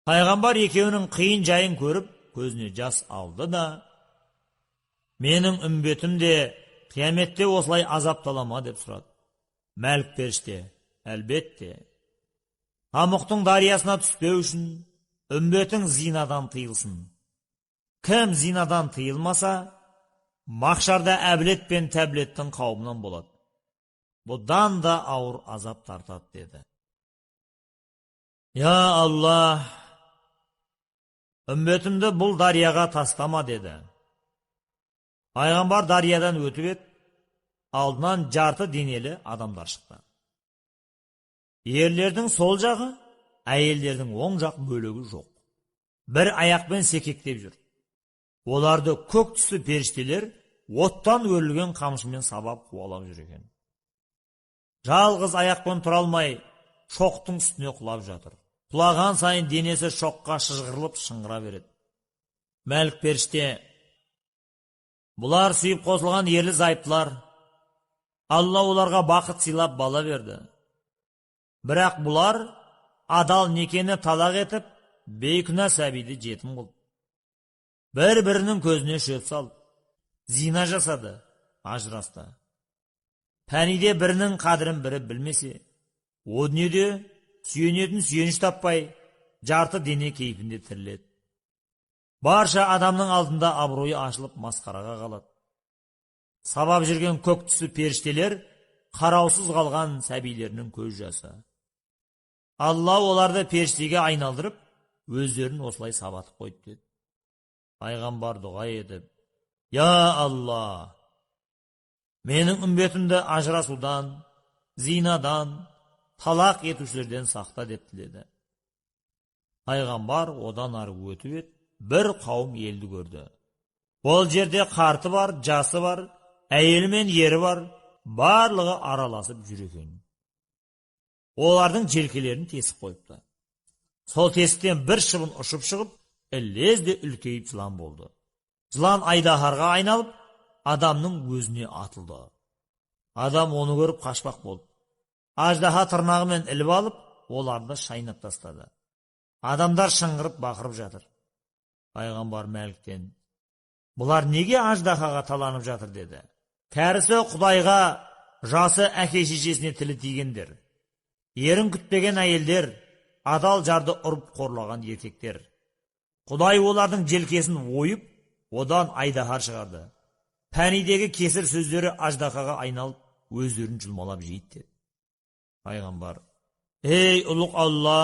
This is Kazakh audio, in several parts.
Пайғамбар екеуінің қиын жайын көріп, көзіне жас алды да, менің үмбетім де қияметте осылай азаптала ма деп сұрады. Мәлік періште, әлбетте, Тамұқтың дариясына түспеу үшін үмбетің зинадан тыйылсын. Кім зинадан тыйылмаса, махшарда әбілет пен тәбілеттің қауымынан болады. Бұдан да ауыр азап тартады деді. Я Алла, үмбетімді бұл дарияға тастама деді. Пайғамбар дариядан өтіп еді, алдынан жарты денелі адамдар шықты. Ерлердің сол жағы, әйелдердің оң жақ бөлігі жоқ. Бір аяқпен секектеп жүр. Оларды көк түсті періштелер оттан өрілген қамшымен сабап қуалап жүр екен. Жалғыз аяқпен тұра алмай, шоқтың үстіне құлап жатыр. Құлаған сайын денесі шоққа шыжғырылып шыңғыра береді. Мәлік періште, бұлар сүйіп қосылған ерлі зайыптылар. Алла оларға бақыт сыйлап бала берді. Бірақ бұлар адал некені талақ етіп, бейкүнә сәбиді жетім қылды. Бір-бірінің көзіне шөп салып, зина жасады, ажырасты. Пәниде бірінің қадірін бірі білмесе, о дүниеде сүйенетін сүйеніш таппай, жарты дене кейпінде тіріледі. Барша адамның алдында абыройы ашылып масқараға қалады. Сабап жүрген көк түсті періштелер қараусыз қалған сәбилерінің көз жасы. Алла оларды періштеге айналдырып, өздерін осылай сабатып қойды деді. Пайғамбар дұға етіп, Я Алла, менің үмбетімді ажырасудан, зинадан, талақ етушілерден сақта деп тіледі. Пайғамбар одан ары өтіп еді, бір қауым елді көрді. Ол жерде қарты бар, жасы бар, әйелі мен ері бар, барлығы араласып жүр екен. Олардың желкелерін тесіп қойыпты. Сол тесіктен бір шыбын ұшып шығып, лезде үлкейіп жылан болды. Жылан айдаһарға айналып, адамның өзіне атылды. Адам оны көріп қашпақ болды. Аждаһа тырнағымен іліп алып, оларды шайнап тастады. Адамдар шыңғырып бақырып жатыр. Пайғамбар Мәліктен, бұлар неге аждаһаға таланып жатыр деді. Кәрісі Құдайға, жасы әке шешесіне тілі тигендер. Ерін күтпеген әйелдер, адал жарды ұрып қорлаған еркектер. Құдай олардың желкесін ойып, одан айдаһар шығарды. Пәнидегі кесір сөздері аждаһаға айналып, өздерін жұлмалап жейді деді. Пайғамбар, ей ұлық Алла,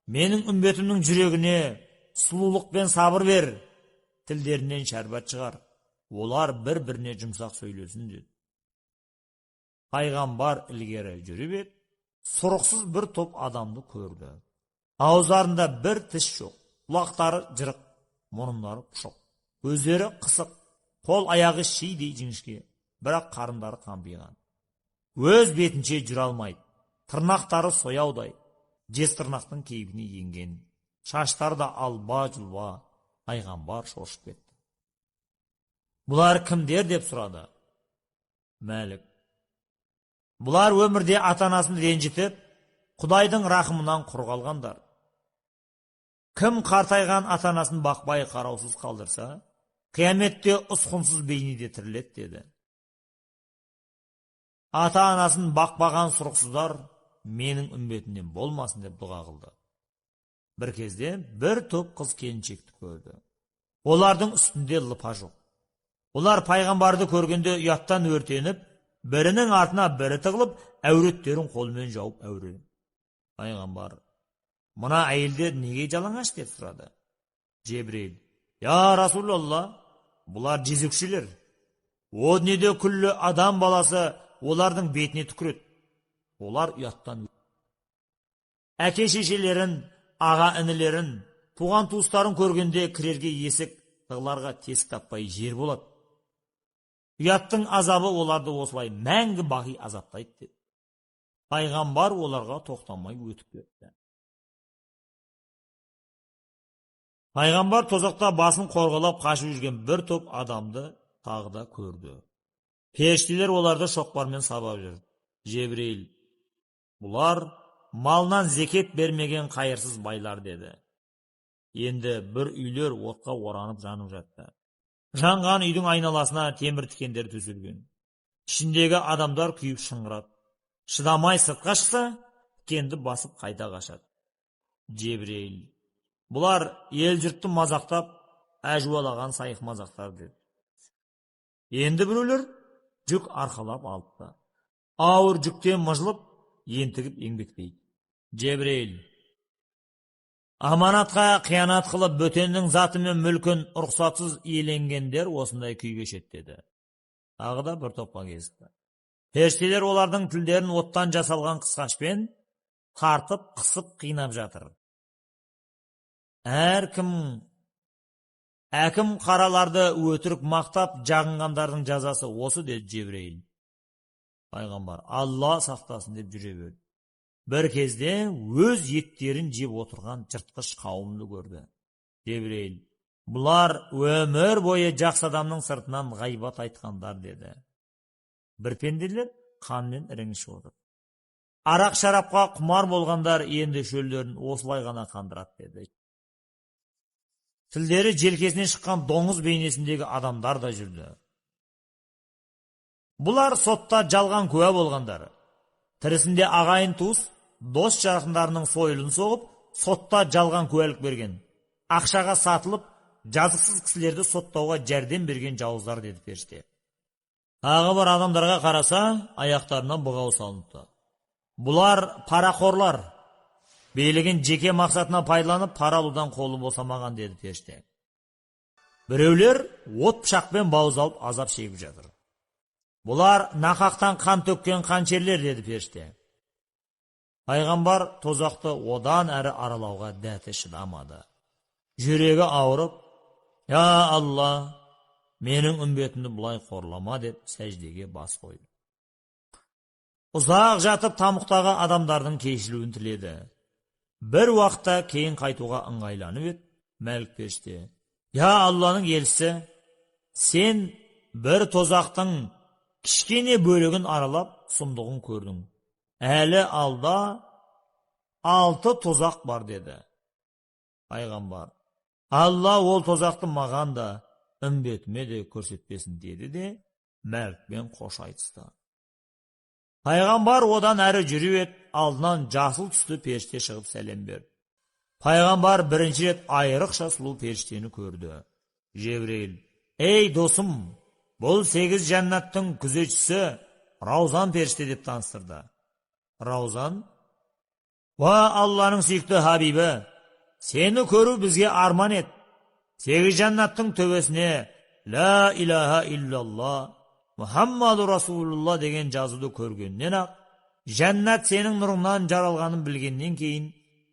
менің үмбетімнің жүрегіне сұлулық пен сабыр бер, тілдерінен шәрбат шығар, олар бір-біріне жұмсақ сөйлесін деді. Пайғамбар ілгері жүріп еді, сұрықсыз бір топ адамды көрді. Ауыздарында бір тіс жоқ, құлақтары жырық, мұрындары пұшық, көздері қысық, қол аяғы шидей жіңішке, бірақ қарындары қампиған. Өз бетінше жүре алмайды, тырнақтары сояудай, жез тырнақтың кейпіне енген, шаштары да алба-жұлба. Пайғамбар шошып кетті. Бұлар кімдер деп сұрады. Мәлік, бұлар өмірде ата-анасын ренжітіп, Құдайдың рахымынан құр қалғандар. Кім қартайған ата-анасын бақпай қараусыз қалдырса, қияметте ұсқынсыз бейнеде тіріледі деді. Ата-анасын бақпаған сұрықсыздар менің үмбетімнен болмасын деп дұға қылды. Бір кезде бір топ қыз келіншекті көрді. Олардың үстінде лыпа жоқ. Олар пайғамбарды көргенде ұяттан өртеніп, бірінің артына бірі тығылып, әуреттерін қолымен жауып әуре. Пайғамбар, мына әйелдер неге жалаңаш деп сұрады. Жебірейіл, я Расулалла, бұлар жезөкшелер. О дүниеде күллі адам баласы олардың бетіне түкіреді. Олар ұяттан әке шешелерін, аға інілерін, туған туыстарын көргенде кірерге есік, тығыларға тесік таппай жер болады. Ұяттың азабы оларды осылай мәңгі бақи азаптайды деді. Пайғамбар оларға тоқтамай өтіп кетті. Пайғамбар тозақта басын қорғалап қашып жүрген бір топ адамды тағы да көрді. Періштелер оларды шоқпармен сабап жүр. Жебірейіл, бұлар малынан зекет бермеген қайырсыз байлар деді. Енді бір үйлер отқа оранып жанып жатты. Жанған үйдің айналасына темір тікендер төселген. Ішіндегі адамдар күйіп шыңғырады. Шыдамай сыртқа шықса, тікенді басып қайта қашады. Жебірейіл: бұлар ел жұртты мазақтап, әжуалаған сайық мазақтар деді. Енді біреулер жүк арқалап алыпты. Ауыр жүктен мыжылып, ентігіп еңбектейді. Жебірейіл: аманатқа қиянат қылып, бөтеннің заты мен мүлкін рұқсатсыз иеленгендер осындай күй кешеді деді. Тағы да бір топқа кезікті. Періштелер олардың тілдерін оттан жасалған қысқашпен тартып, қысып, қинап жатыр. Әркім әкім қараларды өтірік мақтап, жағынғандардың жазасы осы деді Жебірейіл. Пайғамбар: Алла сақтасын деп жүре берді. Бір кезде өз еттерін жеп отырған жыртқыш қауымды көрді. Жебірейіл: бұлар өмір бойы жақсы адамның сыртынан ғайбат айтқандар деді. Бір пенделер қан мен ірің ішіп отыр. Арақ шарапқа құмар болғандар енді шөлдерін осылай ғана қандырады деді. Тілдері желкесінен шыққан доңыз бейнесіндегі адамдар да жүрді. Бұлар сотта жалған куә болғандар. Тірісінде ағайын туыс, дос жақындарының сойылын соғып, сотта жалған куәлік берген. Ақшаға сатылып, жазықсыз кісілерді соттауға жәрдем берген жауыздар деді періште. Тағы бір адамдарға қараса, аяқтарына бұғау салыныпты. Бұлар парақорлар. Билігін жеке мақсатына пайдаланып, пара алудан қолы босамаған деді періште. Біреулер от пышақпен бауыздалып азап шегіп жатыр. Бұлар нақақтан қан төккен қаншерлер деді періште. Пайғамбар тозақты одан әрі аралауға дәті шыдамады. Жүрегі ауырып, «Я Алла, менің үмбетімді бұлай қорлама» деп сәждеге бас қойды. Ұзақ жатып тамұқтағы адамдардың кешілуін тіледі. Бір уақытта кейін қайтуға ыңғайланып еді, Мәлік періште: «Я Алланың елшісі, сен бір тозақтың кішкене бөлігін аралап, сұмдығын көрдің. Әлі алда 6 тозақ бар» деді. Пайғамбар: Алла ол тозақты маған да, үмбетіме де көрсетпесін деді де, Мәлікпен қош айтысты. Пайғамбар одан әрі жүріп еді, алдынан жасыл түсті періште шығып сәлем берді. Пайғамбар бірінші рет айрықша сұлу періштені көрді. Жебірейіл: «Ей досым, бұл 8 жәннаттың күзетшісі Раузан періште» деп таныстырды. Раузан: «Уа Алланың сүйікті хабибі, сені көру бізге арман ет. 8 жәннаттың төбесіне «Ла илаха иллалла, Мұхаммаду Расулулла» деген жазуды көргеннен ақ, жәннат сенің нұрыңнан жаралғанын білгеннен кейін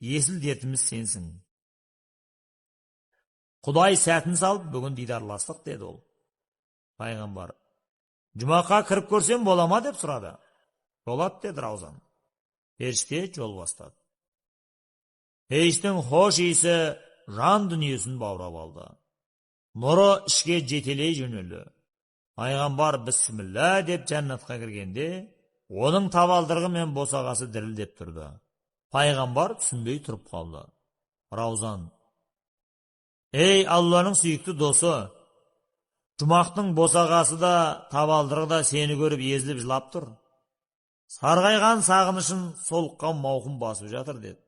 есіл дертіміз сенсің. Құдай сәтін салып бүгін дидарластық» деді ол. Пайғамбар: «Жұмаққа кіріп көрсем бола ма?» деп сұрады. «Болады» деді Раузан. Періште жол бастады. Пейіштің хош иісі жан дүниесін баурап алды. Нұры ішке жетелей жөнелді. Пайғамбар бісміллә деп жәннатқа кіргенде, оның табалдырығы мен босағасы дірілдеп тұрды. Пайғамбар түсінбей тұрып қалды. Раузан: «Ей Алланың сүйікті досы, жұмақтың босағасы да табалдырығы да сені көріп езіліп жылап тұр. Сарғайған сағынышын солыққан мауқын басып жатыр» деді.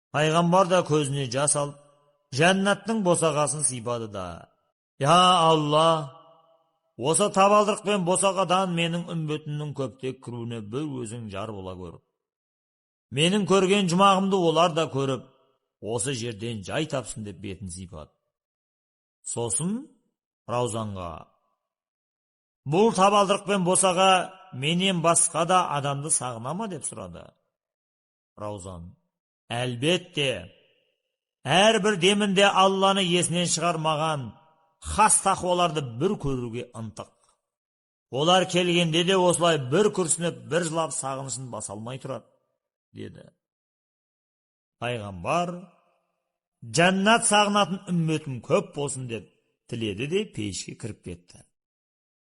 Пайғамбар да көзіне жас алып, жәннаттың босағасын сипады да, «Я Алла, осы табалдырық пен босағадан менің үмбетімнің көптек кіруіне бір өзің жар бола көр. Менің көрген жұмағымды олар да көріп, осы жерден жай тапсын» деп бетін сипады. Сосын Раузанға: «Бұл табалдырық пен босаға менен басқа да адамды сағына ма?» деп сұрады. Раузан: «Әлбетте, әрбір демінде Алланы есінен шығармаған хас тақуаларды бір көруге ынтық. Олар келгенде де осылай бір күрсініп, бір жылап сағынышын баса алмай тұрады» деді. Пайғамбар: «Жәннат сағынатын үмметім көп болсын» деп тіледі де пейішке кіріп кетті.